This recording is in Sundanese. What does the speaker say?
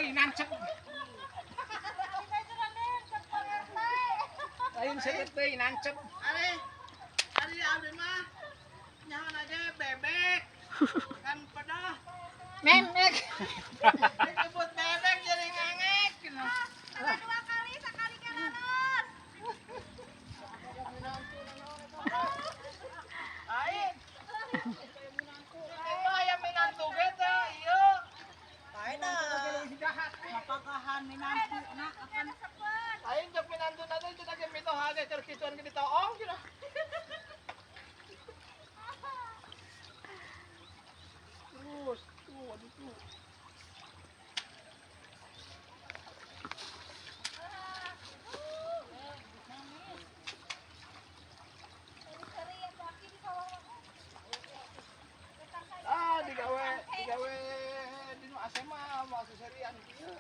Euy, nancep. Lain seueur teuing nancep. Ari, ari abdi mah nyaho aja bebek. Kan pedah. Memek. Disebut bebek jadi ngangek. Dua kali, sekali kelalus. Lain. Itu ayam minantu ge teh ieu. Apakahan minantu na akan Lain jok minantu na teh cenah ge mitoha ge keur kituan ge ditoong cenah. Terus, tuh, aduh tuh. Ah, digawe, digawe dinu AC mah mau seserian kieu.